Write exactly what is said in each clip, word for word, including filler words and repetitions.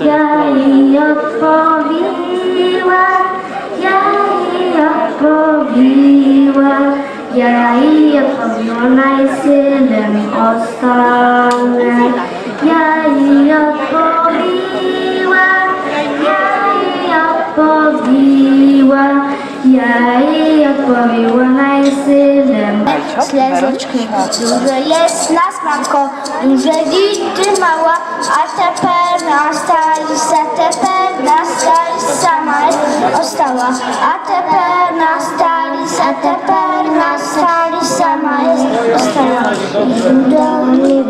Я їй одповіла, я їй одповіла, я їй одповіла, най силем остане. Я їй одповіла, я їй одповіла, я їй одповіла, най силем. Слезочкы дуже єст нас, матко, дуже діти мала, а тепер на старість, а тепер на старість сама єст остала. А тепер на старість, а тепер на старість сама єст остала. Іду до мамы,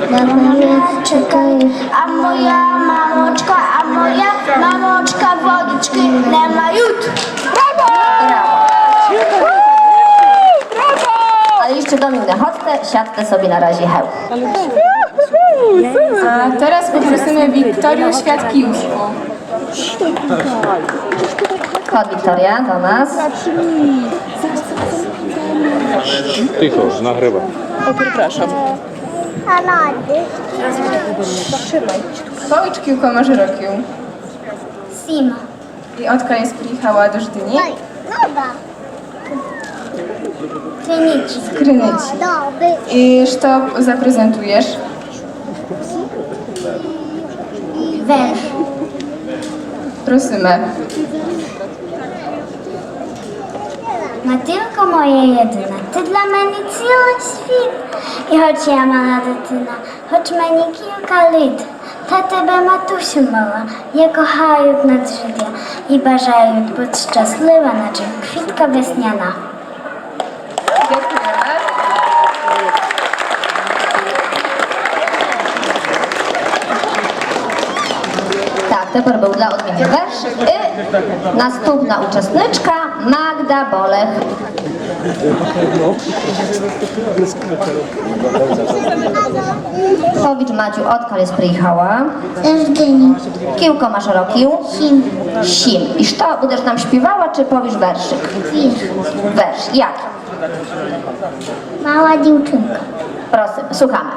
на мене чекає. А моя мамочка, а моя мамочка водичкы не мають. Браво! Браво! Браво! Але іщы до мі не ходте, сядте собі на разі гев. А тераз попросиме Вікторію Святківску. Ход, Вікторія, до нас. Тихо, нагріва. О, перепрошам. Повідж, кілько маш років? Сім. І одкаль єс приїхала до Ждыні? З Криниці. З Криниці. І што запрезентуєш? Верш. Просиме. Матылко моя єдына, ты для мене цілый світ. І хоч я мала дитина, хоч мені кілька літ, та тебе, матусю мила, я кохаю надзвичай і бажаю быти щаслива, наче квітка весняна. Дякуєме. Так, тепер быв для одміны верш. І наступна участничка Магда Болех. Повідж, Мадзю, одкаль єс приїхала? З Ждыні. Кілько маш років? Сім. Сім. І што, будеш нам співала, ци повіш вершик? Верш. Верш. Як? Мала дівчинка. Просим, слухаме.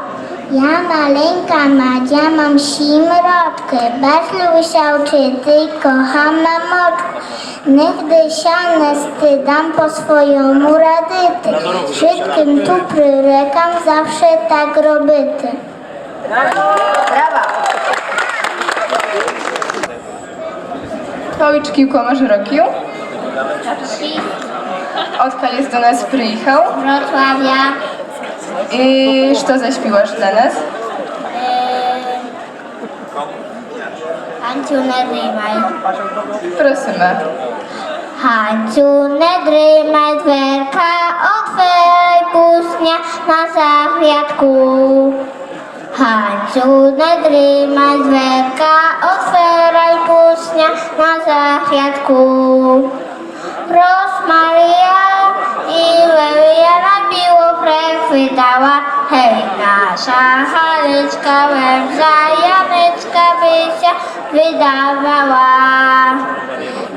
Я маленька Мадзя, мам сім рокы, бешлюся вчыти, кохам мамочку. Нигды ся не стыдам по-свойому радыти, вшыткым ту прирекам завше так робити. Браво! Повідж, кілько маш років? Шіст. Одкаль єс до нас приїхав? З Вроцлавя. І што заспіваш для нас? Е, Ганцю, не дримай. Просиме. Ганцю, не дримай, дверка отверай, пусть ня на загрядку. Ганцю, не дримай, дверка отверай, пусть ня на загрядку. Розмарія і левія на біло преквітала, гей, наша галичка вемза, яничка би ся видавала.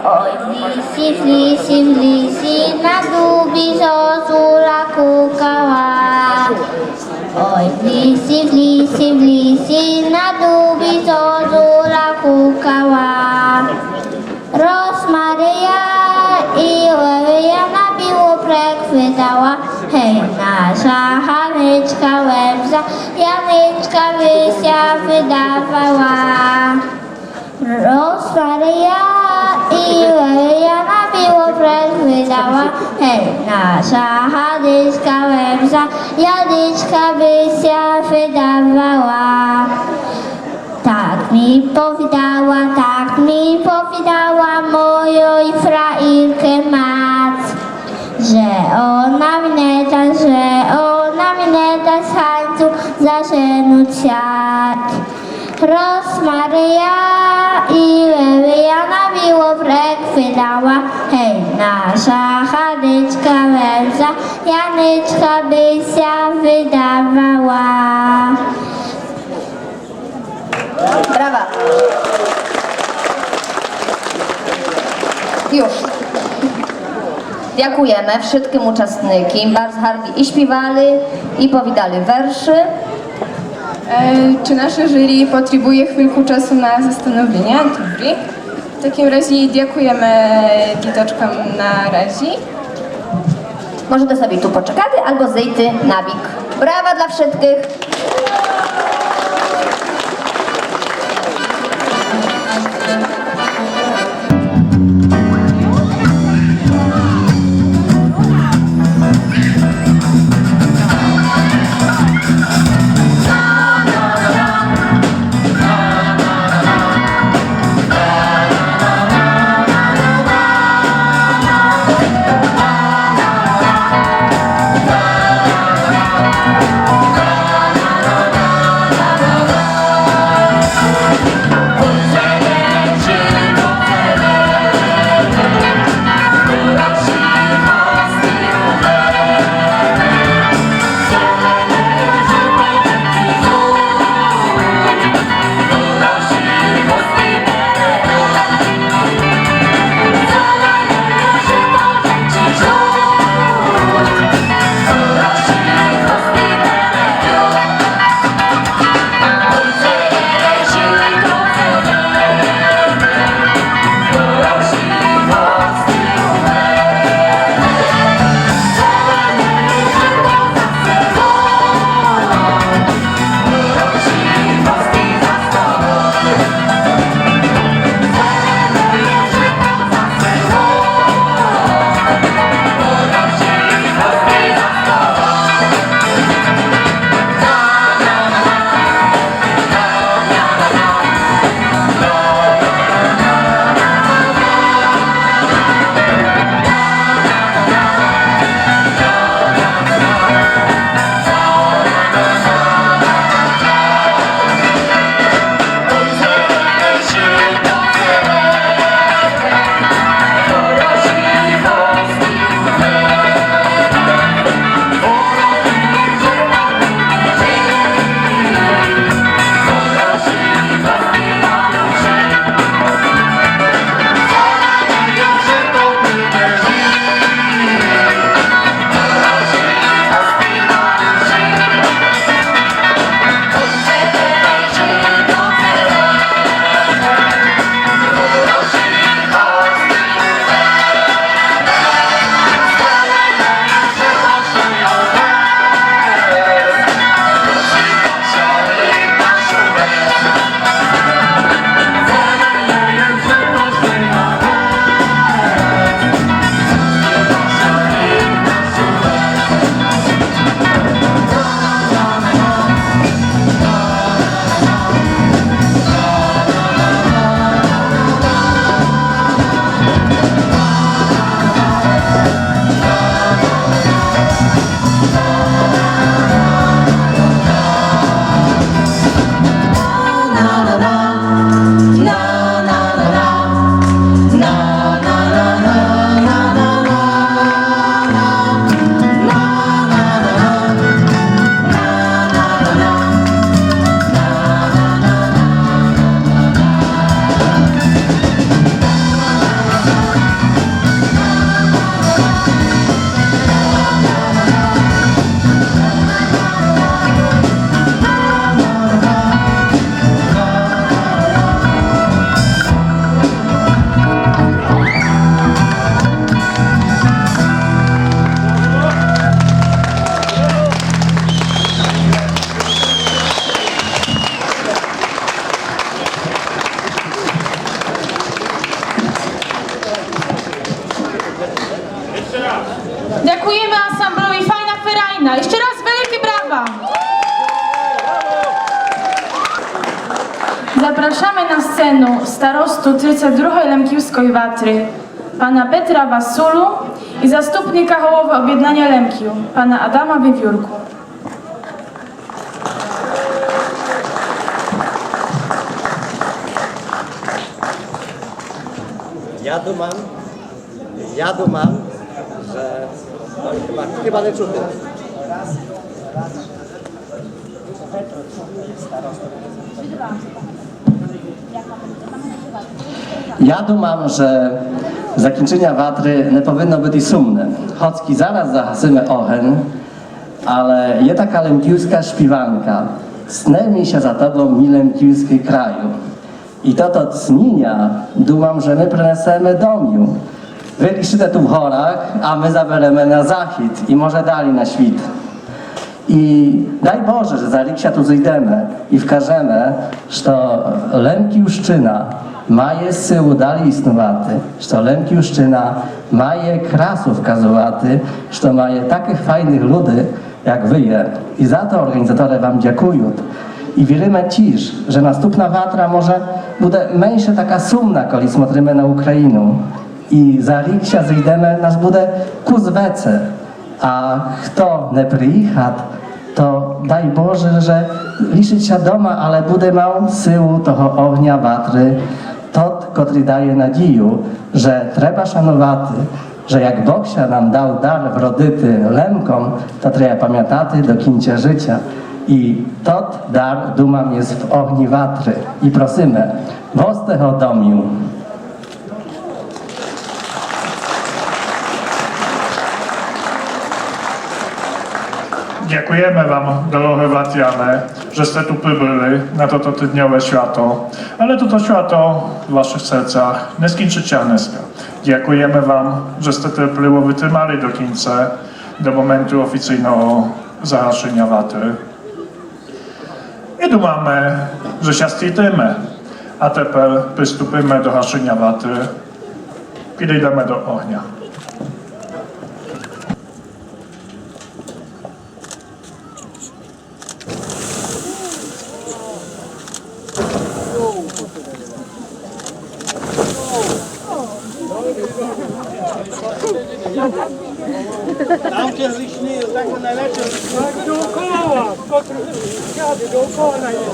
Ой, в лісі, в лісі, в лісі, на дубі зозуля кукала. Ой, в лісі, в лісі, в лісі, на дубі зозуля кукала. Розмарія і левія на біло преквітала, гей, наша галичка вемза, яничка би ся видавала. Розмарія і левія на біло преквітала, гей, наша галичка вемза, яничка би ся видавала. Так мі повідала, так мі повідала мойой фраіркы мац, же она мі не даст, же она мі не даст Ганцю за жену цяц. Розмарія і левія на біло преквітала, гей, наша галичка вемза, яничка би ся видавала. Браво! Юж. Дякуєме вшыткым участникам, барз гарні і співали, і повідали вершы. Е, чи наше журі потребує хвильку часу на застановлення? Добрі. В такім разі дякуєме діточкам на разі. Можете собі ту почекати або зійти набік. Brawa dla wszystkich! Дякуєме ансамблови Файна ферайна. Іщы раз великі брава. Запрашаме на сцену старосту тридцять другой лемківской ватры, пана Петра Васулу і заступника головы Обєднаня Лемків, пана Адама Вивюрку. Я думам, я думам, же хыба, хыба не чути. Я думам, же закінчыня ватры не повинно быти сумне. Хоцкі зараз загасиме оген, але є така лемківска шпіванка. Тснеме ся за тобом, милым київскым краю. І тото тсніня, думам, же мы принесеме домів. Вы рішыте ту в горах, а мы забереме на захід і може далі на світ. І дай Боже, же за рік ся ту зыйдеме і вкажеме, што Лемківщына має силу далі існувати, што Лемківщына має красу вказувати, што має такых файных люди, як вы є. І за то орґанізаторы вам дякуют. І вірыме тіж, же наступна ватра може буде менше така сумна, коли смотриме на Україну. І за рік ся зыйдеме, нас буде кус веце. А хто не приїхат, то дай Боже, же лишыт ся дома, але буде мав силу того огня, ватры, тот, котрый дає надію, же треба шанувати, же як Бог ся нам дав дар вродити Лемком, то треба памятати до кінця жытя. І тот дар, думам, єст в огню ватры. І просиме, возте го домів. Дякуєме вам, дорогы ватряне, же сте ту прибыли на тото тыдньове свято, але тото свято в вашых серцях не скінчыт ся днеска. Дякуєме вам, же сте терпливо вытримали до кінця, до моменту офіційного загашыня ватры. І думаме, же ся стрітиме, а тепер приступиме до гашыня ватры, підыйдеме до огня. Tam cię wyśmieją, tak go najlepiej. Tak dookoła, Piotr, jadę dookoła najlepiej.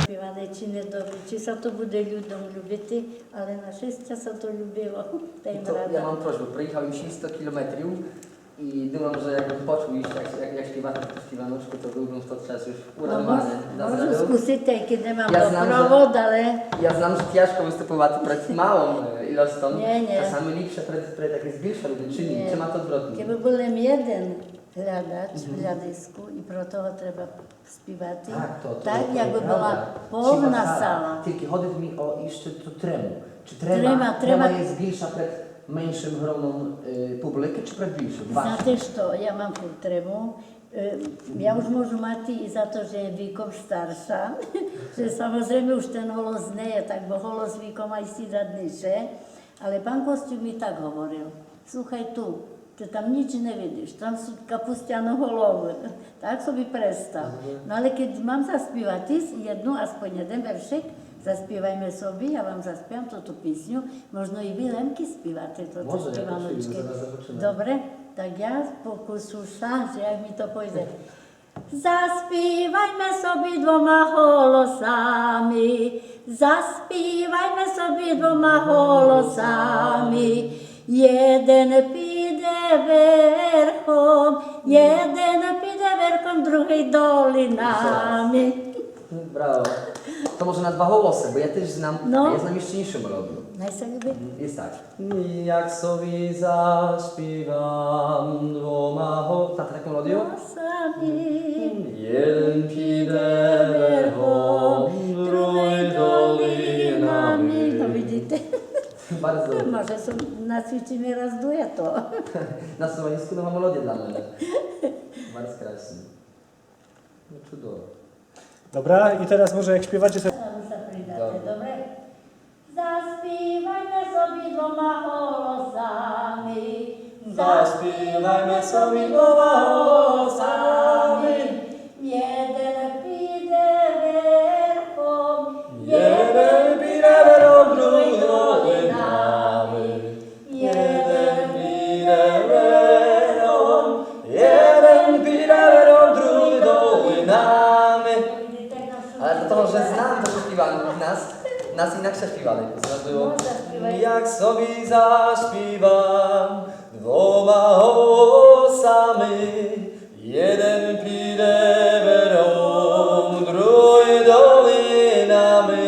Співане чи не добре, чи ся то буде людом любити, але на щастя ся то любило. Та й то я мам просьбу, проїхав им шістсот кілометрів і думам, же якбым почув іщы, як, як, як співати ту співаночку, то быв бым в тот час уж урадованый. Можу скусити, кідь не мам допровод, але... Я знам, же тяжко выступовати пред малом, е, ілостом. Ні, ні. Часами ліпше пред, пред якысь більше людьми, чи ні? Чи мате одвротні? Кебы быв лем єден глядач в глядиску, і про того треба співати так, якбы была повна сала. Тілько ходит мі о іщы ту трему. Чи трема, трема єст більша пред меншым гроном, е, публикы, чи пред більшым? Знаєте што, я мам фурт трему. Е, я уж можу мати і за то, же єм віком старша, же самозрейме уж тен голос не є так, бо голос віком ай сідат ниже. Але пан Костюк мі так говорив: „Слухай ту, ты там ніч не видиш, там сут капустяны головы, так собі престав.“ Ага. Но але кедь мам заспівати єдну, аспонь єден вершик, заспівайме собі, я вам заспівам тоту пісню, можно і вы, Лемкы, співате тоту співаночку. Добре? Так я покусю ся, же як мі то пойде. Заспівайме собі двома голосами, заспівайме собі двома голосами. Єден піде верхом, єден піде верхом, другый долинами. Браво. То може на два голосы, бо я тіж знам, я знам іщы іншу мелодию. Най ся любит. Єст так. Як собі заспівам двома го-, та, та, таку мелодию? Голосами. Єден піде верхом, другый долинами. Но видите. Барз добре. Може сом нацвичиме раз дуето. На Словениску нова мелодия для мене. Барз красно. Но чудово. Добре, і тераз може, як співаце, се... Добре. Заспівайме собі двома голосами, заспівайме собі двома голосами. Єден піде Співали в нас, нас інакше співали. У нас было: No, zaśpiewaj. Як собі заспівам двома голосами, єден піде верхом, другый долинами,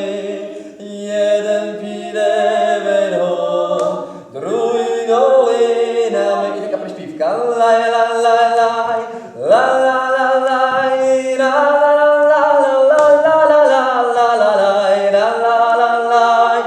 єден піде верхом, другый долинами. І така приспівка. Лай, лай, лай, лай, ла, ла, ла, лай, ла, ла, ла, ла, лай, ла, ла, ла, лай.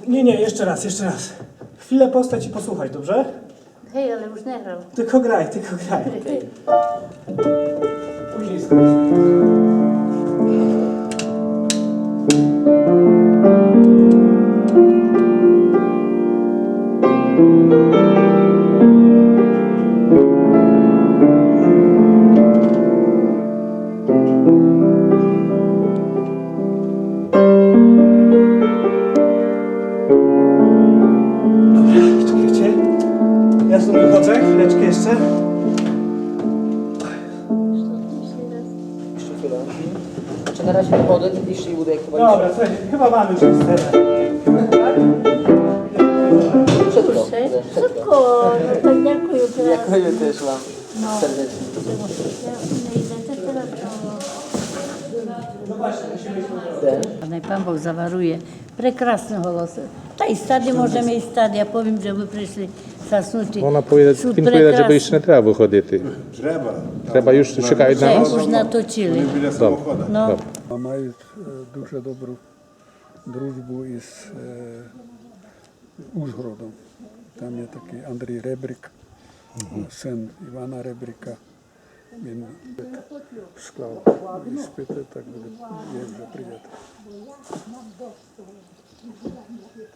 Nie, nie, jeszcze raz, jeszcze raz. Chwilę postać i posłuchać, dobrze? Hej, ale już nie grał. Tylko graj, tylko graj. Później skończysz. Dobra, czekajcie. Ja stąd wychodzę, chwileczkę jeszcze. Jeszcze chwilę. Czy na razie wychodzę, czy bliżej buduję chyba? Dobra, słuchajcie, chyba mamy już tę scenę. Szybko. Szybko, no tak dziękuję. Dziękuję też wam serdecznie. Най пан Бог заварує. Прекрасный голос. Та й стати можеме, і стати. Я повім, же мы пришли заснути. Вона повідає, він повідає, же бы ще не треба выходити. Треба. Треба, już czekają na nas. Вже уж наточили. Вони біля самохода. Ну. Добре. А мають, е, дуже добру дружбу із, е, Ужгородом. Там є такий Андрій Ребрик, син Івана Ребрика. Він склав іспити, так буде, є вже приятель.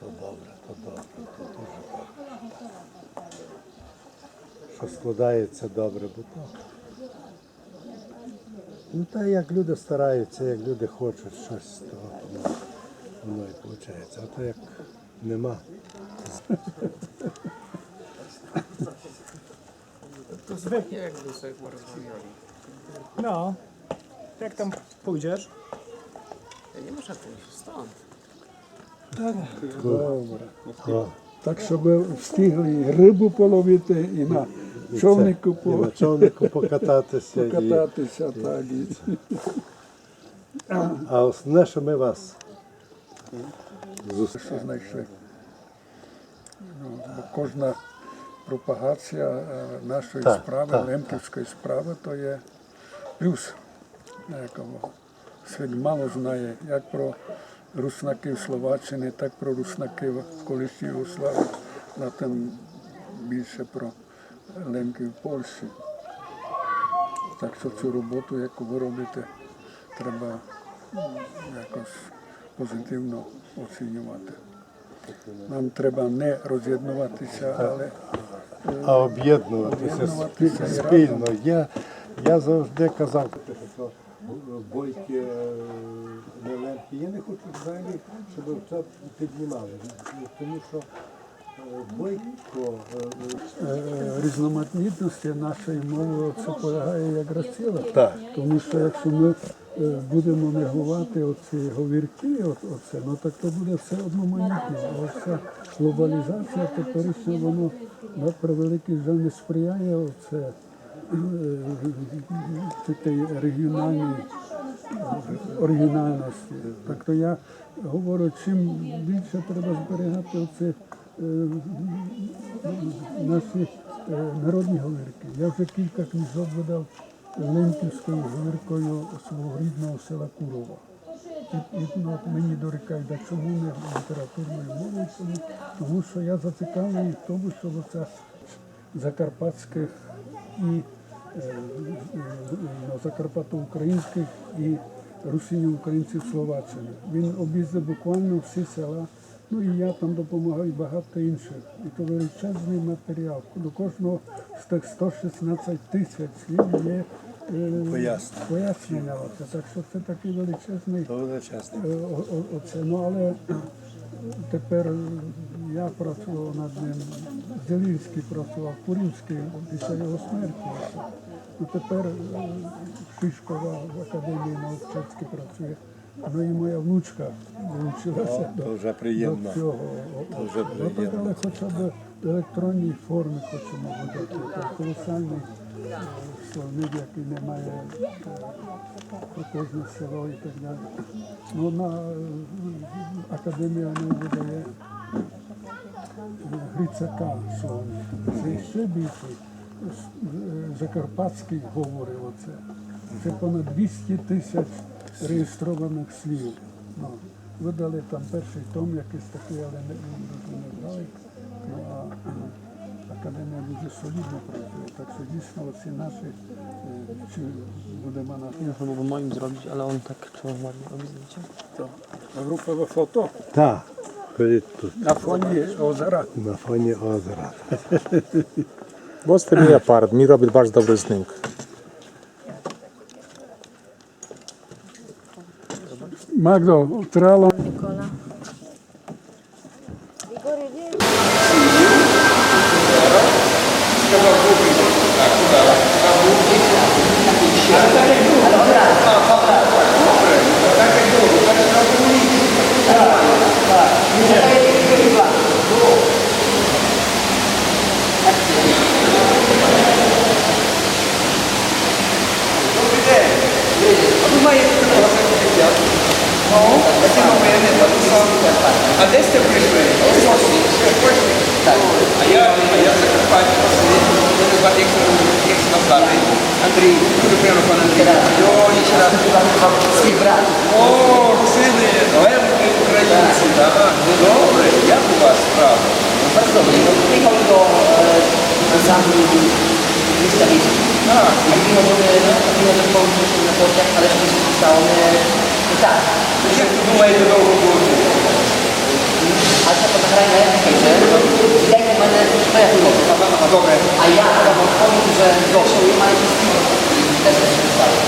То добре, то добре, то дуже добре. Що складається добре, бо то. Ну, та як люди стараються, як люди хочуть щось, то воно, воно і получається. А то як нема. To zupełnie jakby sobie porozmawiali. No, jak tam pójdziesz? Ja nie muszę pójść stąd. Добре. Так, щоб встигли і рибу половити, і на човнику по-, і на човнику покататися, і покататися, так, і... А основне, що ми вас зустріли. Що знайшли. Ну, бо кожна пропагація, е, нашої справи, лемківської справи, то є плюс. Якого світ мало знає, як про руснаків Словаччини, так про руснаків колишньої Югославії, а тим більше про лемків Польщі. Так що цю роботу, яку ви робите, треба, м, якось позитивно оцінювати. Нам треба не роз'єднуватися, але, е, а об'єднуватися, об'єднуватися спі-, і спільно разом. Я, я завжди казав, що бойки, е, не лемки. Я не хочу взагалі, щоб це піднімали. Тому що, е, бойко, е, е, різноманітності нашої мови, це полягає якраз ціла. Так. Тому що якщо ми е, будемо негувати оці говірки, от, оце, ну, так то буде все одноманітно. А оця глобалізація теперішня, воно, на превеликий жаль, не сприяє оце, е, цій регіональній, е, оригінальності. Так то я говорю, чим більше треба зберігати оці, е, наші, е, народні говірки. Я вже кілька книжок видав лемківською говіркою свого рідного села Курова. І, і, ну, от мені дорікають, а чому не літературною мовою? Тому, тому що я зацікавлений в тому, щоб оця закарпатських і, е, е, ну, закарпатоукраїнських і русинів-українців Словаччини. Він об'їздив буквально всі села. Ну, і я там допомагав, і багато інших. І то величезний матеріал. До кожного з тих сто шістнадцять тисяч слів є е, пояснення. Пояснення оце. Так що це такий величезний, то величезний, е, о-, о-, оце. Ну, але тепер я працював над ним, Зелінський працював, Курівський після його смерті. Ну, тепер, е, Шишкова в Академії наук чеських працює. Ну і моя внучка долучилася до, вже приємно, до цього. Дуже приємно. Ну, так, але хоча б в електронній формі хочемо видати. Там колосальний, е, словник, який не має, е, про кожне село і так далі. Ну, на, е, академія не видає, е, Грицака словник. Це ще більше. З-, е, закарпатські говори оце. Це понад двісті тисяч реєстрованих слів. Ну, видали там перший том якийсь такий, але не, не, не вдалий. Ну, а, е, академія дуже солідно працює, так що дійсно оці наші, е, чи будемо на... Я próbowałem zrobić, ale on tak czuł ładnie, o, widzicie? To grupowe foto? Tak, chodzi tu. Na fónie ozera. Na fónie ozera. Bo z tego aparat mi robi bardzo dobry znak. Magdo, tralo. Микола. Добрий день. А ви маєте телефон? Ну, це номер, не написав. А де сте прийшли? Ось, ось, ось. А я, а я з Закарпаття. Мене звати Ігор, Ігор Славний. Андрій, дуже приємно, пане Андрій. Йо, ще раз. Свій брат. О, це ви, але ви українці, так? Ну, добре, як у вас справи? Bardzo dobrze. No, приїхали до, е, Зангії. Представитель. А. А він може, він може помочь на портах, але ще не стало, е, так. Як ви думаєте, довго буде? А це фотографія, я не кажу. Дайте мене, що я тут роблю? Ага, ага, добре. А я вам повім, що зовсім немає часу. Теж не стало.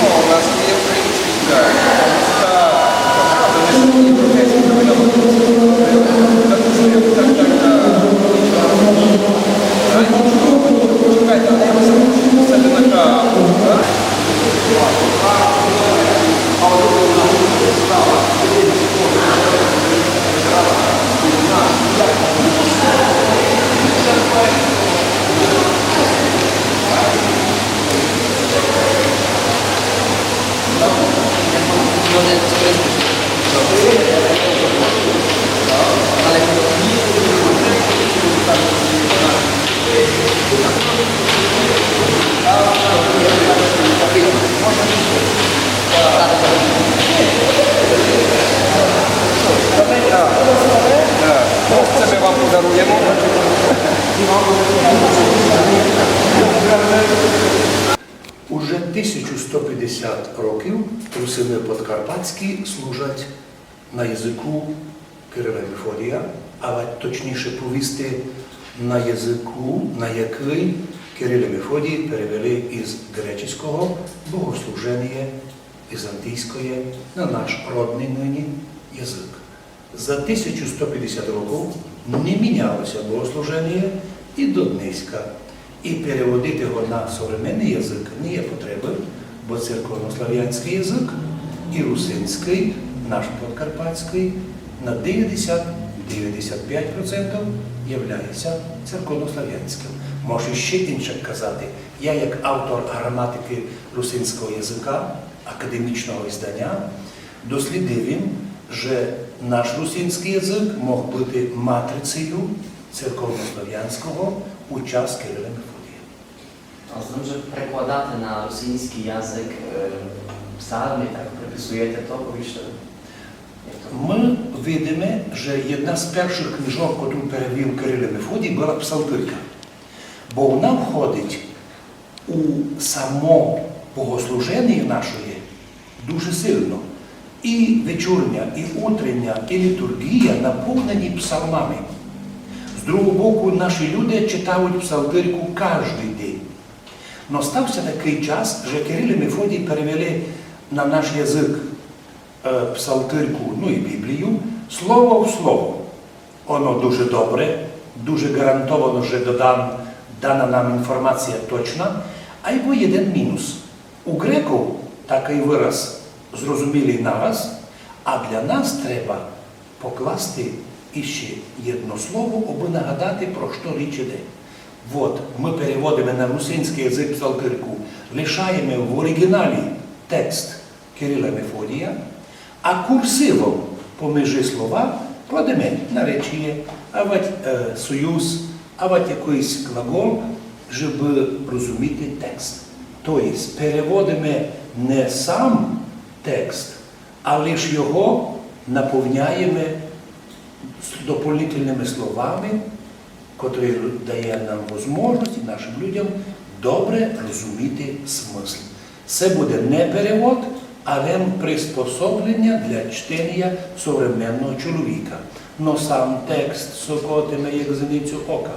Ну, у нас є український. Це ми вам подаруємо. Уже тисячу сто пятдесят років русины подкарпатські служать на языку Кирила і Мефодія, а точніше повісти, на языку, на якый Кирил і Мефодій перевели із греческого богослуженіє візантійськоє на наш родный нині язык. За тисячу сто пятдесят років не міняло ся богослуженіє і до днеська. І переводити го на современный язык не є потребы, бо церковнославянськый язык і русинськый, наш подкарпатськый, на девятдесят, девятдесят пять процентів являє ся церковнославянськым. Можу ще інше казати. Я, як автор граматикы русинського языка, академічного ізданя, дослідив им, же наш русинськый язык мог быти матрицею церковнославянського у час Кирила і Мефодія. А знам, же перекладати на русинськый язык, е, псалми, так, приписуєте то, повіжте, як то? Мы видиме, же єдна з першых книжок, котру перевів Кирил і Мефодій, была Псалтирка. Бо вона входить у само богослуженіє нашоє дуже сильно. І вечірня, і утрення, і літурґія наповнені псалмами. З другого боку, наші люди читають псалтирку каждый день. Но став ся такый час, же Кирил и Мефодій перевели на наш язык, е, псалтирку, ну и Біблію, слово в слово. Оно дуже добре, дуже ґарантовано, же додан-, дана нам інформація точна, айбо єден мінус. У ґреків такый выраз зрозумілый нараз, а для нас треба покласти іщи єдно слово, обы нагадати, про што річ іде. Вот, мы переводиме на русинськый язык псалтирку, лишаєме в оріґіналі текст Кирила и Мефодія, а курсивом помежи слова кладеме наречіє, авадь, е, союз, авадь якыйсь глагол, жебы розуміти текст. То єсть, переводиме не сам текст, а лиш його наповняєме с-, дополнительныма словами, котрый дає нам возможность и нашым людям добре розуміти смысл. Се буде не перевод, а лем приспособленя для чтеня современного чоловіка. Но сам текст сокотиме як зеницю ока,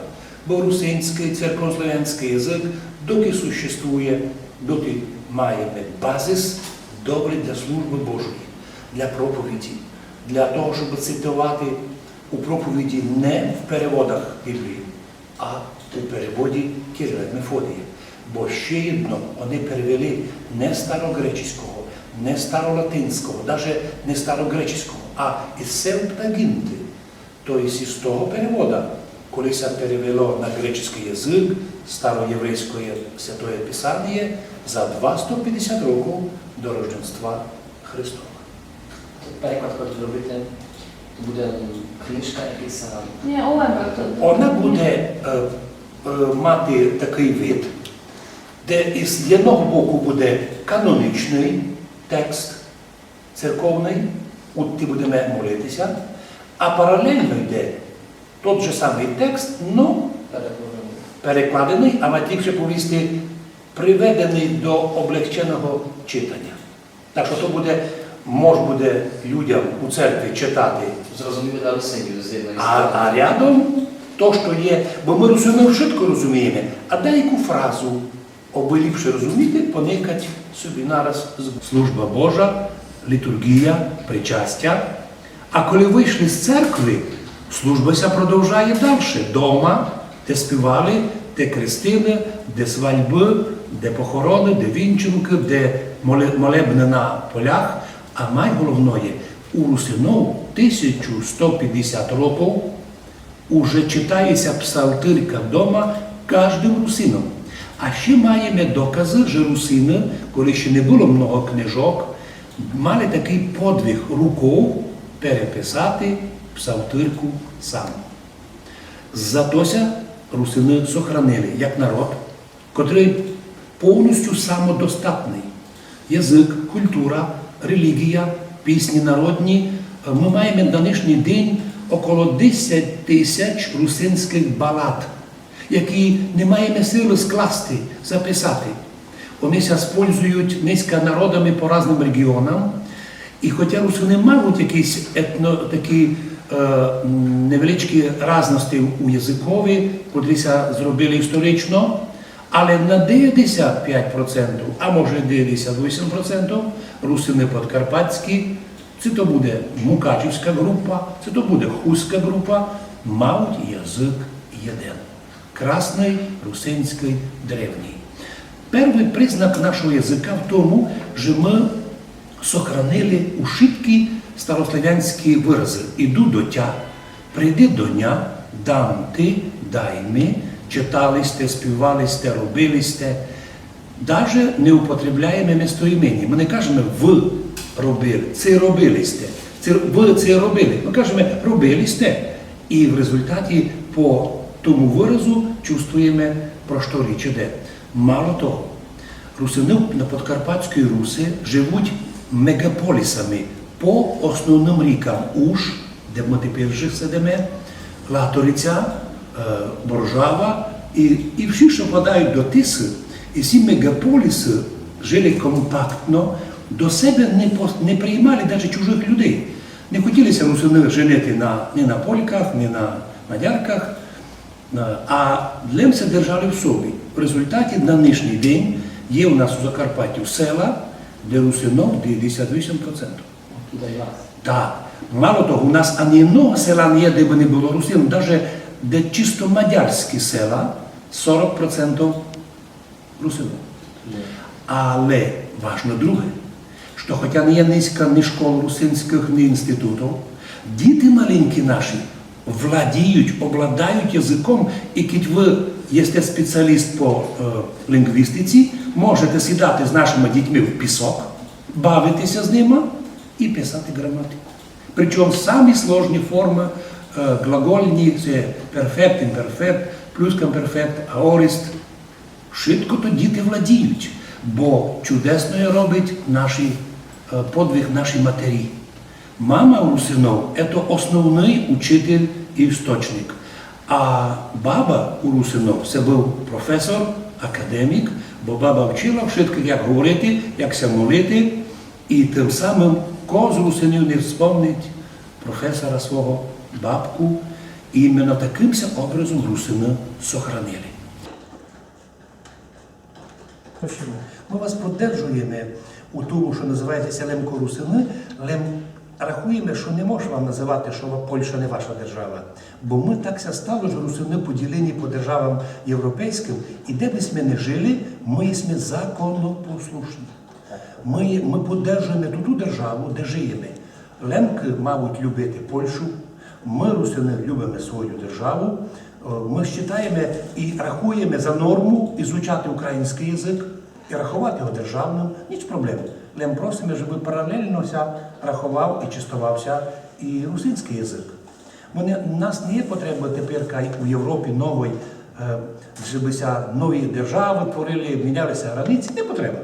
бо русинськый церковнославянськый язык, докы существує, доты маєме базис добрый для службы Божої, для проповіді, для того, щоб цитовати у проповіді не в переводах Біблії, а у переводі Кирила и Мефодія. Бо ще єдно, они перевели не старогреческого, не старолатинського, даже не старогреческого, а из Септаґінты. То єсть из того перевода, коли ся перевело на греческый язык староєврейськоє Святоє Писаніє за двасто пятдесят років до Рождества Христова. Переклад, котрый робите, то буде книжка якась, а... Ні, Олега, то... Она буде, е, е, мати такый вид, де из єдного боку буде канонічный текст церковный, удти будеме молити ся, а паралельно йде тот же самый текст, но перекладеный, а мать ліпше повісти, приведеный до облегченого читаня. Так што то буде, мож буде людям у церкви читати, Зрозуміли на русинів з єдної а, сторони. А рядом то, што є, бо мы русины вшытко розумієме, а деяку фразу, обы ліпше розуміти, поникать собі нараз з... Служба Божа, літурґія, причастя. А коли вышли з церкви, служба ся продовжає дальше. Дома, де співали, де крестины, де свальбы, де похороны, де вінчанкы, де моле-, молебны на полях. А майголовноє, у русинов тисячу сто пятдесят років уже читає ся псалтирка дома каждым русином. А ще маєме доказы, же русины, коли ще не было много книжок, мали такый подвиг руков переписати псалтирку сам. Зато ся русины сохранили як народ, котрый повністю самодостатный. Язык, культура, реліґія, пісні народні. Мы маєме на нынішній день около десять тисяч русинськых балад, які не маєме силы скласти, записати. Они ся спользують нынька народами по разным реґіонам. І хотя русины мають якісь етно-, такі, е, м, невеличкі разности у языкови, котрі ся зробили історично, але на девятдесят пять процентів, а може девятдесят вісім процентів, русины подкарпатські, ци то буде мукачівська ґрупа, ци то буде хустська ґрупа, мають язык єден. Красный, русинськый, древній. Первый признак нашого языка в тому, же мы сохранили ушыткі старославянські выразы. Іду до тя, прийди до ня, дам ти, дай ми, читали сьте, співали сьте, робили сьте. Даже не употребляєме местоімені. Мы не кажеме вы робили, ци робили сьте, ци, вы ци робили. Мы кажеме робили сьте. І в результаті по тому выразу чувствуєме, про што річ іде. Мало того, русины на Подкарпатській Руси живуть мегаполісами по основным рікам: Уж, де мы тепер же сидиме, Латориця, е, Боржава і, і всі, што впадають до Тисы, і всі мегаполісы жили компактно, до себе не по-, не приймали даже чужых людей. Не хотіли ся русины женити на, ні на польках, ні на мадярках, е, а лем ся держали в собі. В результаті на нынішній день є у нас у Закарпаттю села, де русинов девятдесят восемь процентов. Так. Мало того, у нас ані єдного села не є, де бы не было русинов, даже де чисто мадярські села, сорок процентов русинов. Але важно друге, што хотя не є низька ні школ русинськых, ні інститутов, діти маленькі наші владіють, обладають языком, і кідь вы єсте спеціаліст по, е, лінґвістиці, можете сідати з нашыма дітьми в пісок, бавити ся з нима і писати ґраматику. Причому самі сложні формы, е, ґлагольні, се перфект, імперфект, плюсквамперфект, аоріст. Вшытко то діти владіють, бо чудесноє робить наші, е, подвиг наші матері. Мама у русинов — ето основный учитель і істочник. А баба у русинов — се быв професор, академік, бо баба вчила вшыткых, як говорити, як ся молити, і тым самым ко з русинів не вспомнить професора свого, бабку. І іменно такым ся образом русины сохранили. Просимо. Мы вас поддержуєме у тому, што называєте ся лем ко русины, лем рахуєме, што не мож вам называти, што ва-, Польща не ваша держава. Бо мы так ся стало, што русины поділені по державам європейськым, і де бы сьме не жыли, мы сьме законопослушні. Мы, мы поддержуєме ту, ту державу, де жыєме. Лемкы мавуть любити Польщу, мы, русины, любиме свою державу, е, мы считаєме і рахуєме за норму ізучати українськый язык і раховати його державным, ніч проблем. Лем просиме, жебы паралельно ся раховав і честовав ся і русинськый язык. Бо не, у нас не є потреба теперь кай у Європі новой, е, жебы ся нові державы творили, міняли ся границі, не потреба.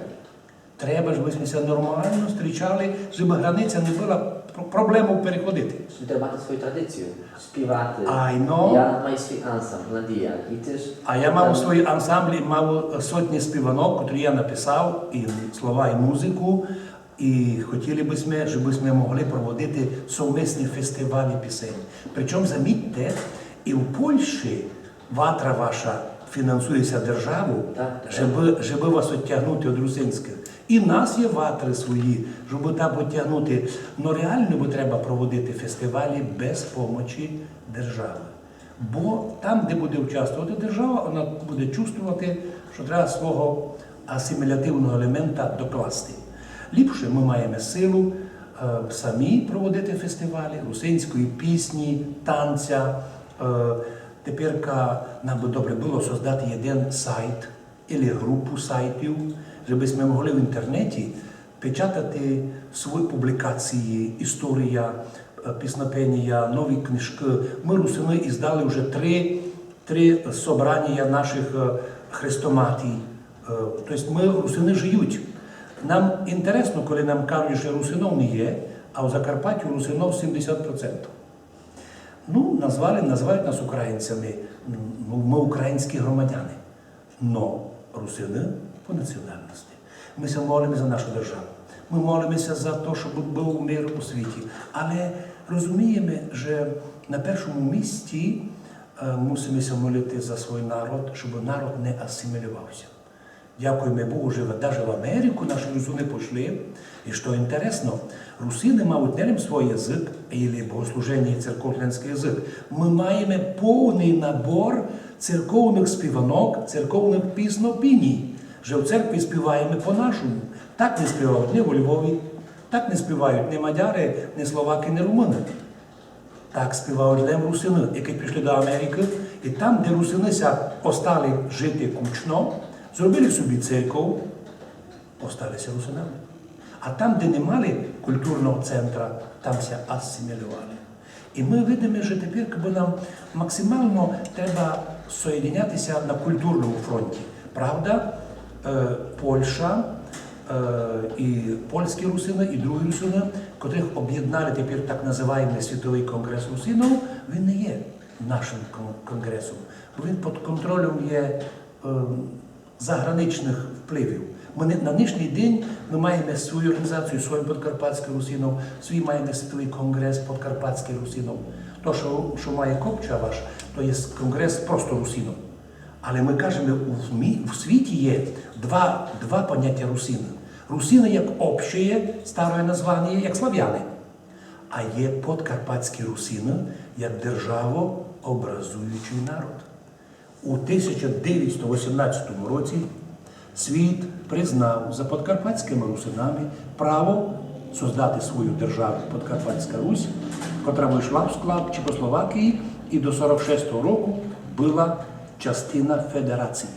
Треба, жебы сьме ся нормално зустрічали, жебы границя не была про-, проблемов переходити. Треба мати свою традицію, співати. Айно. Я маю свій ансамбль «Надія». І ти ж... А я мав свої ансамблі, мав сотні співанок, котрі я написав, і слова, і музику. І хотіли бы сьме, жебы сьме могли проводити совмісні фестивалі пісень. Причому, замітьте, і в Польщі ватра ваша фінансує ся державу, так, так, жебы, жебы вас оттягнути од русинськых. І в нас є ватры свої, жебы там оттягнути. Но реално бы треба проводити фестивалі без помочі державы. Бо там, де буде участвовати держава, она буде чувствовати, што треба свого асимілятивного елемента докласти. Ліпше мы маєме силу, е, самі проводити фестивалі русинської пісні, танця, е, Теперка нам бы добре было создати єден сайт или групу сайтів, жебы сьме могли в інтернеті печатати свої публікації, історія, е, піснопенія, нові книжкы. Мы, русины, іздали вже три, три собранія нашых, е, хрестоматій. Е, то єсть мы, русины, жыють. Нам інтересно, коли нам кажуть, што русинов не є, а в Закарпаттю русинов сімдесят процентів. Ну, назвали, называють нас українцями. Ну, мы українські громадяни. Но русины по національности. Мы ся молиме за нашу державу. Мы молиме ся за то, щоб быв мир у світі. Але розумієме, же на першому місці, е, мусиме ся молити за свій народ, щоб народ не асимілював ся. Дякуєме Богу, же даже в Америку наші русины пошли. І што інтересно, русины мають не лем свій язык, или богослуженя, і церковнославянськый язык. Мы маєме повный набор церковных співанок, церковных піснопіній, же в церкві співаєме по-нашому. Так не співають ні во Львові, так не співають ні мадяры, ні словакы, ні румыны. Так співають лем русины, які пришли до Америкы, і там, де русины ся остали жити кучно, зробили собі церков, остали ся русинами. А там, де не мали культурного центра, там ся асимілювали. І мы видиме, же теперь бы нам максимално треба соєдиняти ся на культурному фронті. Правда, е, Польща, е, і польські русины, і другі русины, котрых обєднали теперь так называємый Світовый конґрес русинов, він не є нашым кон-, конґресом, бо він під контролем є, е, заграничных впливів. Мы не, на нынішній день мы маєме свою організацію, свій подкарпатськых русинов, свій маєме Світовый конґрес подкарпатськых русинов. То, што, што має Копча ваш, то є конґрес просто русинов. Але мы кажеме, у, в мі-, в світі є два, два понятя русины. Русины як общее, староє названіє, як славяны. А є подкарпатські русины як державообразуючий народ. У тисяча девятьсто восемнадцятому році світ признав за подкарпатськыми русинами право создати свою державу Подкарпатська Русь, котра вышла в склад Чехословакії і до сорок шестого року была частина федерації.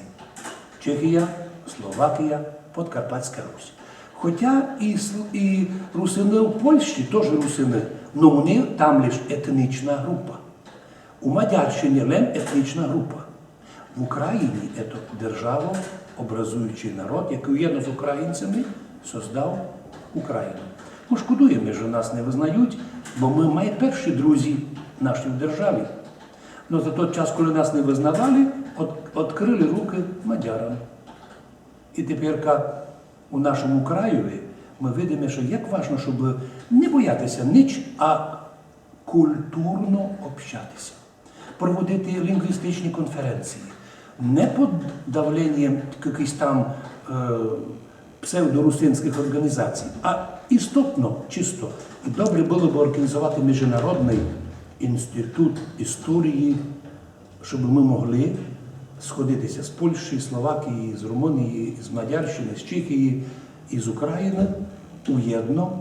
Чехія, Словакія, Подкарпатська Русь. Хотя і, сл-, і русины в Польщі тоже русины, но вони там лиш етнічна група. У Мадярщині лем етнічна група. В Україні це державообразуючий народ, якый уєдно з українцями создав Україну. Мы шкодуєме, што нас не визнають, бо мы майперші друзі наші в державі. Но за тот час, коли нас не визнавали, од-, одкрыли рукы мадярам. І теперка у нашому краєві мы видиме, што як важно, щоб не бояти ся нич, а культурно общати ся, проводити лінґвістичні конференції, не під давленням якыхось там, е, псевдорусинськых орґанізацій, а істотно чисто. І добре было бы орґанізовати Міжнародный інститут історії, щоб мы могли сходити ся з Польщі, з Словакії, з Румунії, з Мадярщины, з Чехії і з Україны уєдно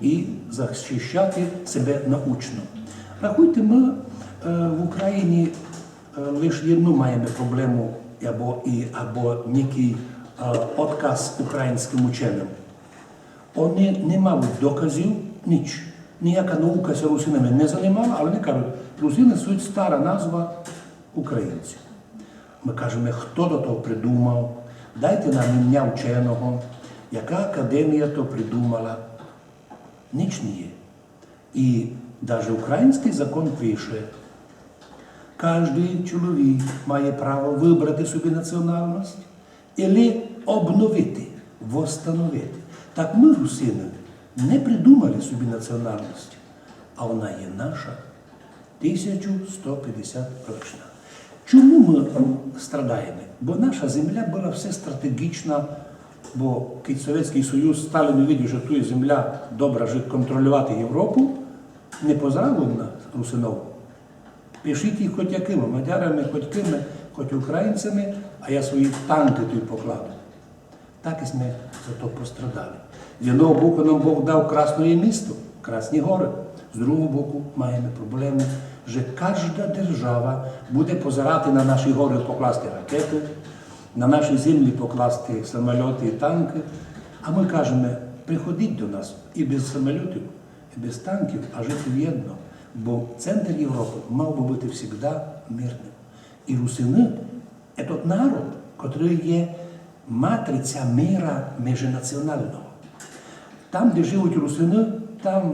і защищати себе научно. Рахуйте, мы, е, в Україні, е, лиш єдну маєме проблему або, і, або некый, е, отказ українськым ученым. Они не мають доказів, нич. Ніяка наука ся русинами не занимала, але они кажуть, русины суть стара назва українців. Мы кажеме, хто то, то придумав, дайте нам імня ученого, яка академія то придумала. Нич не є. І даже українськый закон пише, каждый чоловік має право выбрати собі національность или обновити, восстановити. Так мы, русины, не придумали собі національность, а она є наша, тисячу сто пятдесят рочна. Чому мы страдаєме? Бо наша земля была все стратегічна, бо кідь Совєтськый Союз, Сталін увидів, што туй земля добра, же контролювати Європу, не позирав на русинов. Пишіть їх хоть якыма, мадярами, хоть кыма, хоть українцями, а я свої танкы туй покладу. Так і сьме за то пострадали. З одного боку нам Бог дав красноє місто, красні горы. З другого боку маєме проблему, же кажда держава буде позирати на наші горы покласти ракеты, на наші землі покласти самолёты і танкы. А мы кажеме, приходіть до нас і без самолётів, і без танків, а жити вєдно. Бо центр Європы мав бы быти всегда мирным. І русины, етот народ, котрый є матриця мира межнаціонального. Там, де живуть русины, там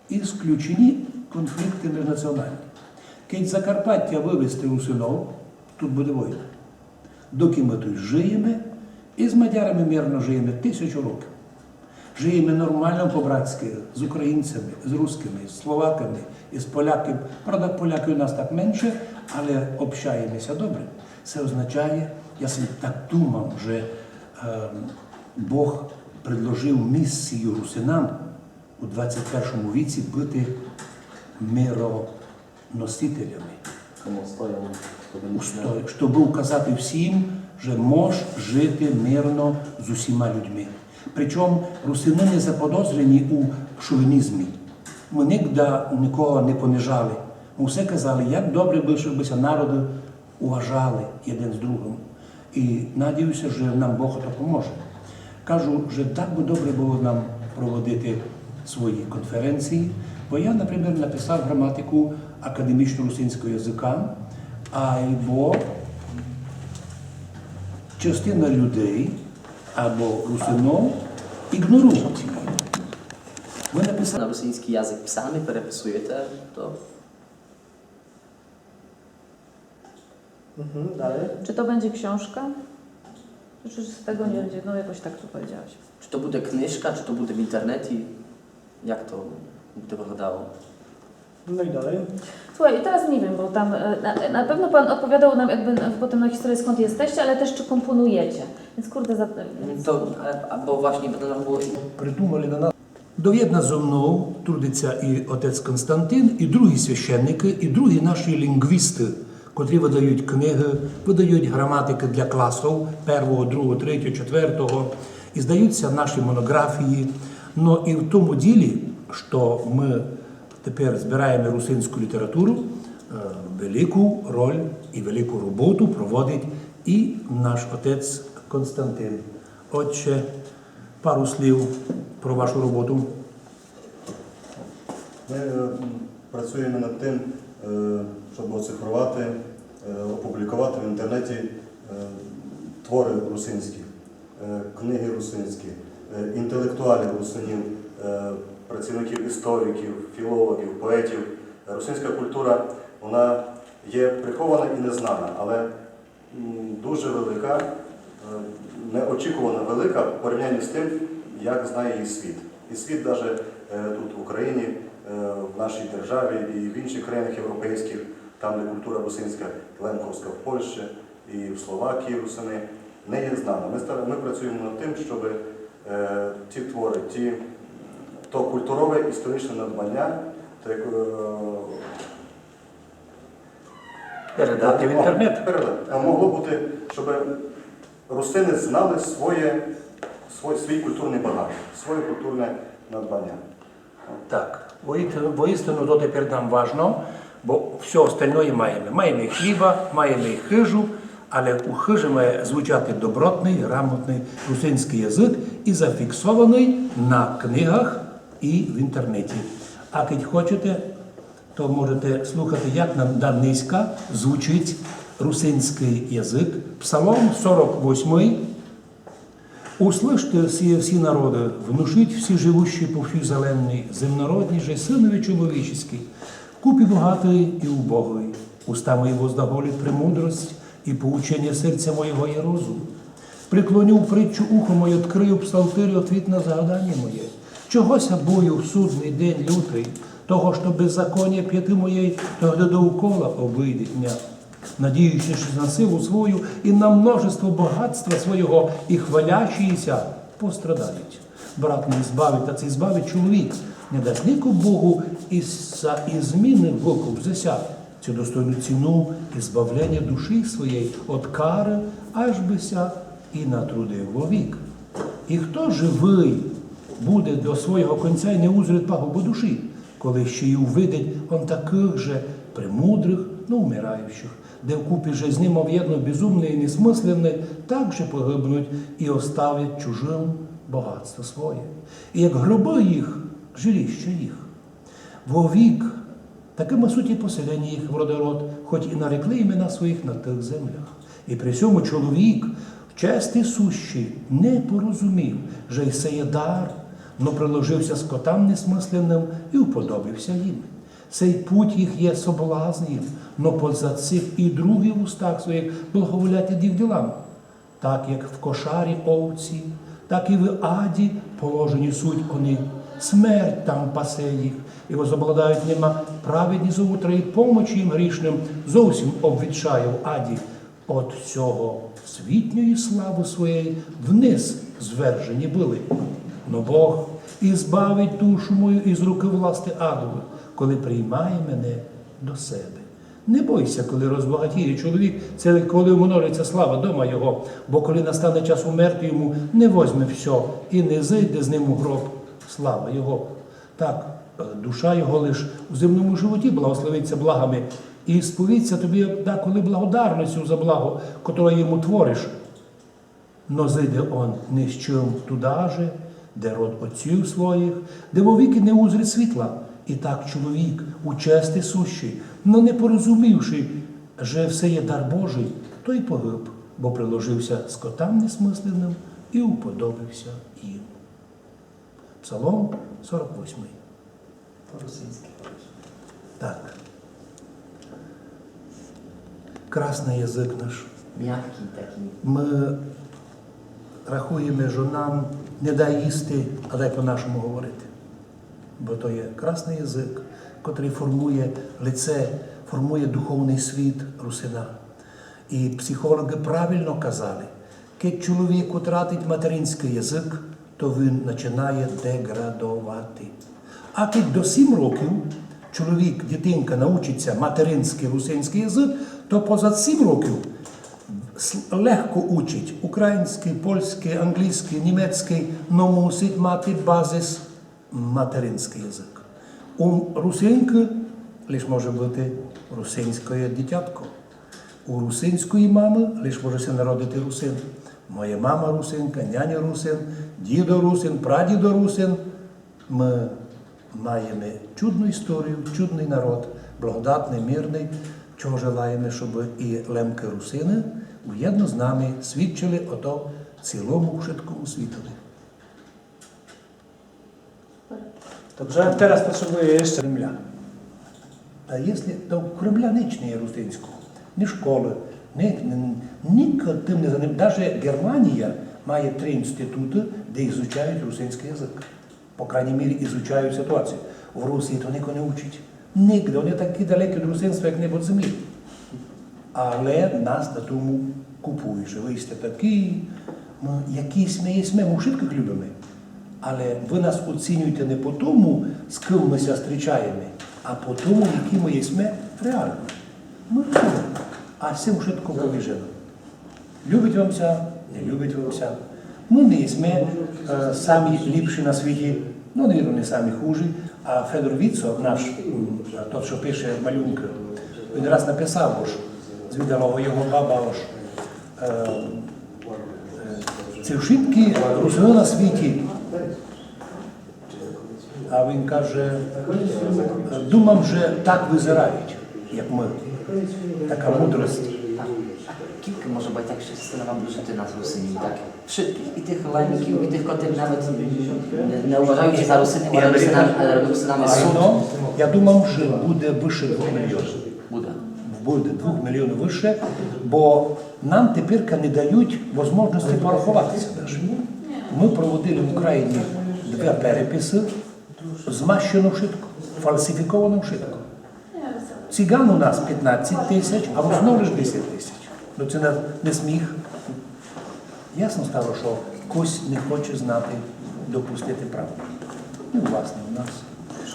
ісключені конфлікты межнаціональні. Кідь з Закарпаття вывезти русинов, тут буде война. Докы мы туй жиєме, і з мадярами мирно жиєме тисячу років. Жиєме нормално по-братськы з українцями, з русскыми, з словаками, і з поляками. Правда, полякы у нас так менше, але общаєме ся добре. Се означає, я собі так думав, же, ем, Бог предложив місію русинам у двадцять першому віці быти миро носителями. Самостоями. Усто-, щоб указати всім, же мож жити мирно з усіма людьми. Причому русины не заподозрені у шовінізмі. Мы нигда никого не понижали. Мы все казали, як добре бы, щоб ся народы уважали єден з другым. І надію ся, же нам Бог то поможе. Кажу, же так бы добре было нам проводити свої конференції, бо я, наприклад, написав граматику академічно-русинського языка, айбо частина людей або русинов ігнорують її. Вы написали На русинськый язык самі переписуєте то? Mhm, dalej. Czy to będzie książka? Czy z tego nie będzie? No jakoś tak to powiedziałaś. Czy to буде книжка, czy to буде в інтернеті? Як то буде виглядало? No i dalej. Słuchaj, i teraz nie wiem, bo tam e, na, na pewno pan opowiadał nam jakby e, potem na historię, skąd jesteście, ale też czy komponujecie. Więc kurde, za, więc... To, ale, a bo właśnie, bo to nam było... Придумали на нас. Довєдна зо мнов трудиться і отець Константин, і другі священники, і другі наші лінгвісти, котрі видають книги, видають граматики для класів первого, другого, третього, четвертого, і здаються наші монографії. Но і в тому ділі, що ми тепер збираємо русинську літературу, е, велику роль і велику роботу проводить і наш отець Константин. Отче, пару слів про вашу роботу. Ми е, м, працюємо над тим, е, щоб оцифрувати, е, опублікувати в інтернеті е, твори русинські, е, книги русинські, е, інтелектуалів русинів, е, працівників істориків, філологів, поетів. Русинська культура, вона є прихована і незнана, але м, дуже велика, е, неочікувано велика в порівнянні з тим, як знає її світ. І світ навіть тут, в Україні, е, в нашій державі і в інших країнах європейських, там, де культура русинська, лемковська в Польщі і в Словакії русини, не є знана. Ми, стара- ми працюємо над тим, щоб е, ті твори, ті, то культурове історичне надбання, так, е, Передати в інтернет. Передати. А могло бути, щоб русини знали своє, свій, свій культурний багаж, своє культурне надбання. Так, воїт- воістину то тепер нам важно, бо все остальне маєме. Маєме і хліба, маєме і хижу, але у хижі має звучати добротний, грамотний русинський язик і зафіксований на книгах і в інтернеті. А кидь хочете, то можете слухати, як на, на нынька звучить русинський язик. Псалом сорок восьмий. Услышьте сие, всі народы, внушить всі живущі по всій вселенной, земнородні же сынові чоловічеські, купі богатый і убогый. Уста мої возглаголють премудрость і поученя серця моєго є розум. Приклоню в притчу ухо моє, открию в псалтирі отвіт на загаданя моє. Чого ся бою в судный день лютый, того, што беззаконя пяты моєй, то где довкола обыйдет мя. Надіючи ся на силу свою і на множество богатства свого, і хвалящі ся пострадають. Брат не збавить, а ци збавить чоловік, не дасть нико Богу і за ізміны выкуп взяся, ци достойну ціну і збавленя душі своєй од кары, аж бы ся і натрудив вовік. І хто живый буде до свого конця і не узрить пагубы душі, коли ще й увидить он такых же премудрых, но умирающих, де вкупі же з ним овєдно безумный і несмысленный, так же погибнуть і оставлять чужым богатство своє. І як гробы їх, жилища їх. Вовік, такыма суть і поселеня їх в родород, хоть і нарекли імена своїх на тых землях. І при сьому чоловік, в чести сущий, не порозумів, же й се є дар, но приложив ся скотам несмысленным і уподобив ся їм. Сей путь їх є соблазн їм, но позад сих і другі в устах своїх благоволять ид їх ділам. Так як в кошарі овці, так і в аді положені суть они. Смерть там пасе їх, і возобладають нима праведні завутра, і помочи їм грішным зовсім обвітшає в аді. Од сього світньої славы своєй вниз звержені были. Но Бог ізбавить душу мою із рукы власти адовы, коли приймає мене до себе. Не бой ся, коли розбагатіє чоловік, ци коли умножить ся слава дома його, бо коли настане час умерти йому, не возьме всьо і не зыйде з ним у гроб слава його. Так, е, душа його лиш у земному животі благословить ся благами і сповість ся тобі даколи благодарностю за благо, котре йому твориш. Но зыйде он ни з чим туда же, де род отців своїх, де вовікы не узрить світла. І так чоловік, у чести сущий, но не порозумівши, же все є дар Божий, той погиб, бо приложив ся скотам несмысленным і уподобив ся їм. Псалом сорок восьмый. По-русинськи. Так. Красный язык наш. Мягкий такий. Мы рахуєме, што нам не дай їсти, а дай по-нашому говорити. Бо то є красный язык, котрый формує лице, формує духовный світ русина. І психологы правильно казали, кидь чоловік утратить материнськый язык, то він начинає деградовати. А кидь до сім років чоловік, дітинка научить ся материнськый русинськый язык, то позад сім років с-, легко учить українськый, польськый, англійськый, німецькый, но мусить мати базис материнськый язык. У русинкы лиш може быти русинськоє дитятко. У русинської мамы лиш може ся народити русин. Моя мама русинка, няньо русин, дідо русин, прадідо русин. Мы маєме чудну історію, чудный народ, благодатный, мирный. Чого желаєме, щоб і лемкы русины уєдно з нами свідчили ото цілому вшыткому світови. Dobrze, teraz potrzebuję jeszcze Кремля. Та якщо, то в Кремля ніч не є русинського. Ні школы, ні, ні, ніхто тым не заним-, даже Германія має три інституты, де ізучають русинськый язык. По крайній мірі, ізучають ситуацію. В Русії то нико не учить. Нигде. Они такі далекі од русинства, як небо од землі. Але нас на тому купують, што вы сьте такі, мы якісь мы єсме, мы вшыткых любиме. Але вы нас оцінюєте не по тому, з кым мы ся зустрічаєме, а по тому, які мы єсме реално. Мы реално. А з сим вшытко повіжено. Любить вам ся, не любить вам ся. Мы не єсме, е, самі ліпші на світі, ну, навірно, не самі хужі, а Федор Віцо, наш, м, тот, што пише малюнкы, він раз написав, ож звідала го його баба, ож, е, е, ці вшыткі русины на світі. А він каже: «Думам, же так визирають, як мы». Така мудрость. А кілька може быти так, што ся стане вам дожити нас русинів, так? Вшыткых, і тых лемків, і тых, котрых навіть не, не уважають за русинів, але русинами, але русинами суть. Ну, я думам, же буде выше двох мільйонів. Буде. Буде двох мільйонів выше, бо нам теперка не дають возможности пораховати ся даже. Мы проводили в Україні два переписы, змащено вшытко, фалсифіковано вшытко. Циган у нас пятнадцять тисяч, а руснов лиш десять тисяч. Ну, се не, не сміх. Ясно стало, што хтось не хоче знати, допустити правду. Не у вас, не у нас.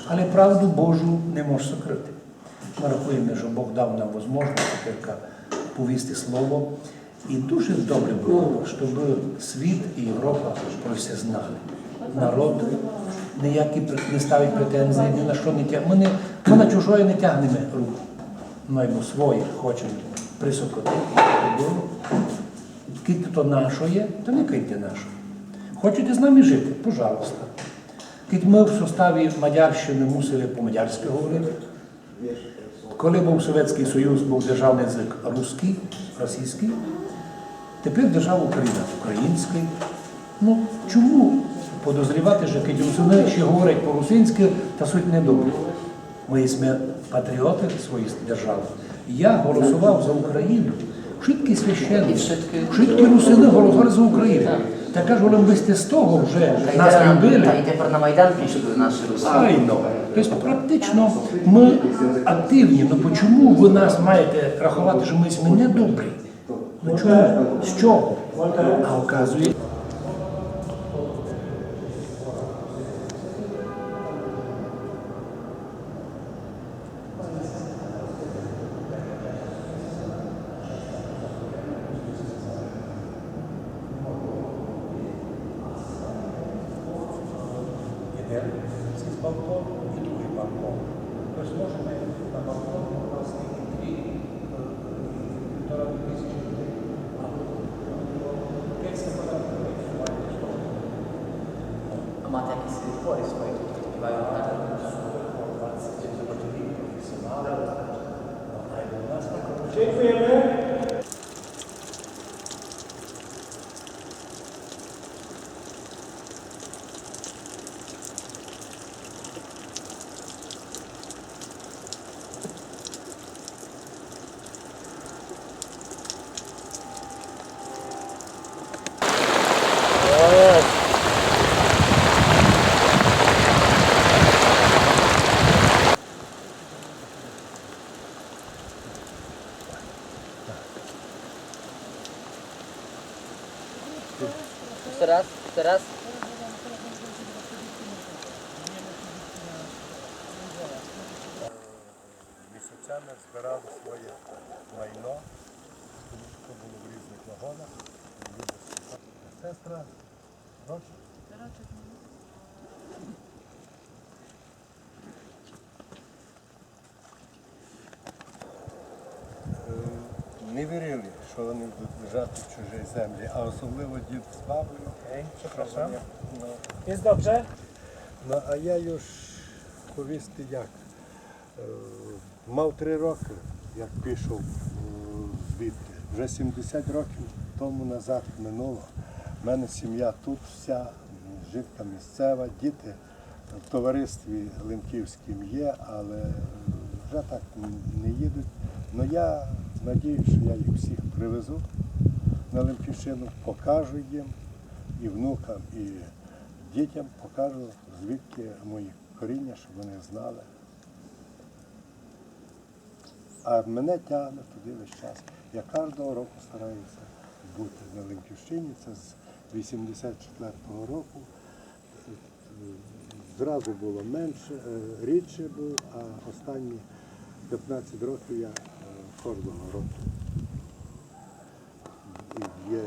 Але правду Божу не мож сокрыти. Мы рахуєме, што Бог дав нам возможность теперка повісти слово. І дуже добре было бы, щоб світ і Європа про се знали. Народ ніякі пр-, не ставить претензії, ні на што не тя-, мы не, мы на чужоє не тягнеме руку. Мы йому своє хочеме присокотити, щоб было. Кидь то нашоє, то не кидьте нашоє. Хочете з нами жити? Пожалуйста. Кидь мы в составі Мадярщины мусили по-мадярськы говорити, коли быв Совєтськый Союз, быв державный язык русськый, російськый, тепер держава Україна українськый. Ну, чому подозрівати, што кидь русины ще говорять по-русинськы, та суть недобрі? Мы єсме патріоты своєї державы. Я голосовав за Україну. Вшыткі священники, вшыткі русины голосовали за Україну. Та кажу, лем бы сьте з того вже нас любили. Та й тепер на Майдан пішли наші русины. Айно. То єсть практично мы активні. Ну почому вы нас маєте раховати, што мы сьме недобрі? Ну чому? З чого? А оказує Єден з балкон і другый балкон. Тож можеме на балкон покласти і дві, е, і півтора тисячі людей. А кілька квадратных метрів має хто? А мати якісь зборы свої тут співають, так? Дякуєме. Збирав своє майно, тому що було в різних вагонах. Сестра, гроші. Е, не вірили, що вони будуть лежати в чужій землі, а особливо дід з бабою. Ej, przepraszam. Вони, ну, Jest dobrze? Ну, а я їм повісти як. Е, мав три роки, як пішов, е, звідти. Вже сімдесят років тому назад минуло. У мене сім'я тут вся, жінка місцева, діти в товаристві лемківськім є, але, е, вже так не їдуть. Но я надію, що я їх всіх привезу на Лемківщину, покажу їм, і внукам, і дітям покажу, звідки мої коріння, щоб вони знали. А мене тягне туди весь час. Я кожного року стараюся бути на Лемківщині. Це з вісімдесят четвертого року. Зразу було менше, е, рідше був, а останні п'ятнадцять років я, е, кожного року є.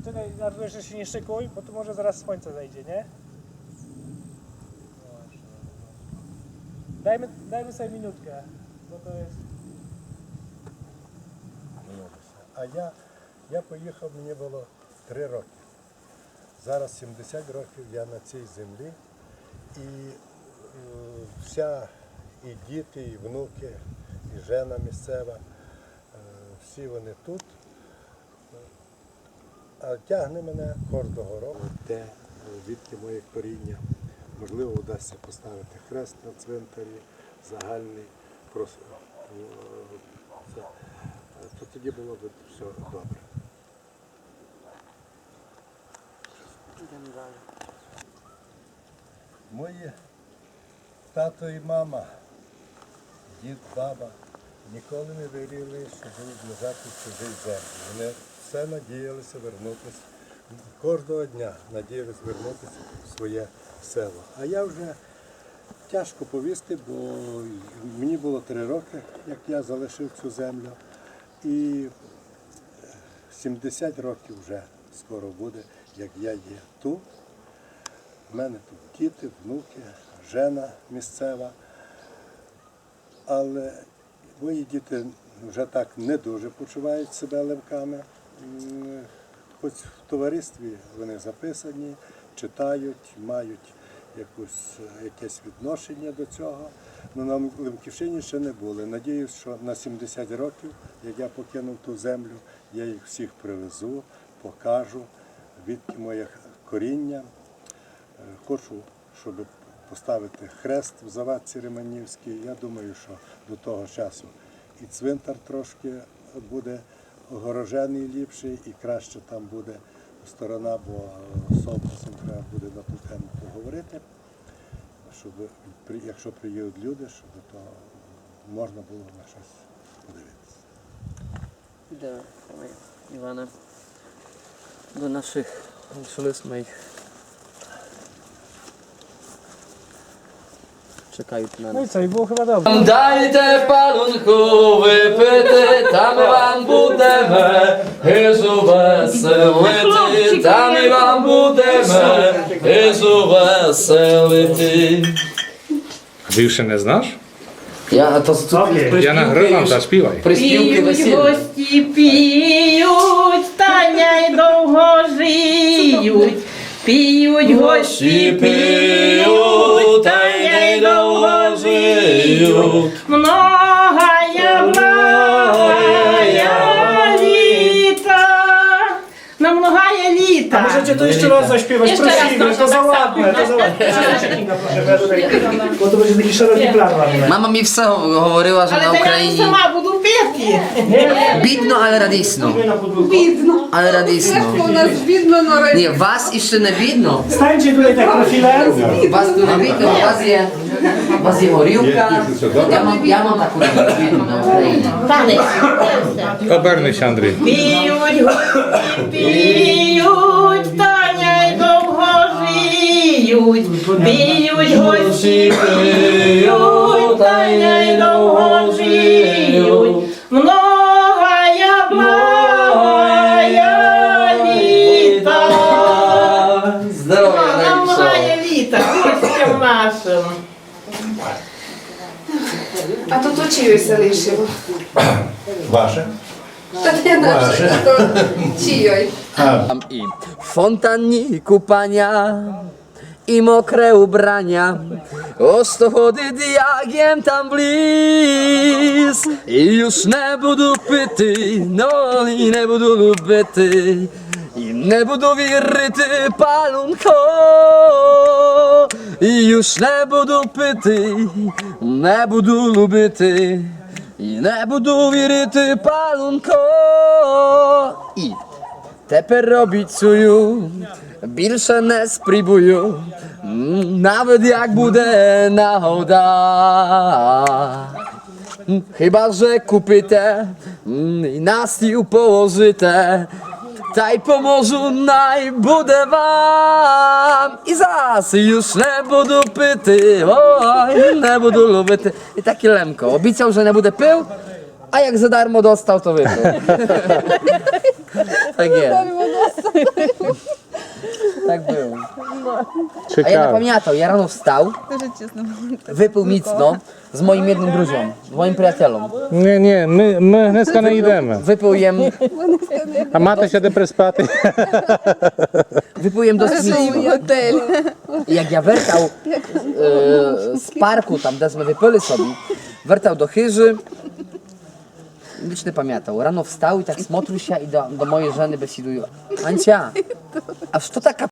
Czekaj, Artur, jeszcze się nie szykuj, bo tu może zaraz słońce zajdzie, nie? Dajmy, dajmy sobie minutkę, bo to jest... А я, я поїхав, мені було три роки. Зараз сімдесят років я на цій землі, і, е, вся, і діти, і внуки, і жена місцева, е, всі вони тут. А тягне мене кожного року те, е, звідки моє коріння. Можливо, вдасться поставити хрест на цвинтарі загальний. Прос-, е, це, е, то тоді було б все добре. Йдемо далі. Мої тато і мама, дід, баба ніколи не вірили, що будуть лежати в чужій землі. Вони все надіялися вернутися, кожного дня надіялися вернутися в своє село. А я вже, тяжко повісти, бо мені було три роки, як я залишив цю землю. І сімдесят років вже скоро буде, як я є тут. У мене тут діти, внуки, жена місцева. Але мої діти вже так не дуже почувають себе лемками. М, хоч в товаристві вони записані, читають, мають якусь, якесь відношення до цього. Ну, на Лемківщині ще не були. Надіюсь, що на сімдесят років, як я покинув ту землю, я їх всіх привезу, покажу, звідки моє коріння. Е, хочу, щоб поставити хрест в Завадці Риманівській. Я думаю, що до того часу і цвинтар трошки буде огорожений ліпший, і краще там буде сторона, бо, е, з Совкасом треба буде на ту тему поговорити, щоб при-, якщо приїдуть люди, щоб то можна було на щось подивитися. Йдеме, Іване, до наших, лишили сьме їх. Чекають на нас. No i co, i było chyba dobrze. Дайте палунку випити, та ми вам будеме гизу веселити, та ми вам будеме гизу веселити. А ty już się nie znasz? Я, то, то Окей. Я награвам, та співай. Приспівки весільні. П'ють гості, п'ють, та й довго жиють. П'ють гості, п'ють, та й довго жиють. Многая, многая літа. Na mnohaje lita. A możecie to jeszcze raz zaśpiewać? Jeszcze raz, prosimy, proszę, to za ładne, to za ładne. Jeszcze raz, Kinga, proszę, bo to będzie taki szeroki plan mamy. Мама мені все говорила, що на Україні... Але я сама буду пити. Бідно, але радісно. Бідно. Але радісно. У нас бідно, но радісно. Ні, вас іще не бідно. Stańcie tutaj tak profilem. Вас тут не бідно, у вас є У вас є горілка? Я мам, я мам таку горілку на Україні. Танець. Обернись, Андрій. П'ють, п'ють, та й довго жиють. Пиють гості, пиють, та й довго живуть. Многая, многая літа. Здоров'я, на многая літа гостям нашим. А то, то чийой ся лишило? Ваше? Та не наше, то чийой. А. Там і фонтанні купаня, і мокре убраня. О сто годин, як єм там вліз, і юж не буду пити, но і не буду любити, і не буду вірити, палунко, і юж не буду пити, не буду любити, і не буду вірити, палунко. І Тепер обіцюю, більше не спрібую, м, навет як буде нагода. М, хіба же купите, м, і на стіл положите, та й поможу, най буде вам. І зас юж не буду пити, ой, не буду любити. І так і Лемко обіцяв, же не буде пив, а як задармо достав, то выпив. Так є. Так было. А я не памятав, я рано встав, выпив міцно з моїм єдным друзьом, з моїм приятелем. Ні, ні, мы, мы днеска не їдеме. Выпив єм. А мати ся де приспати. Выпив єм досить міцно. Готель. І як я вертав, е, з парку, там, де сме выпили собі, вертав до хыжы, Ніч не памятав. Рано встав і так смотрю ся і до, до моєй жены бесідую. Анця, а што така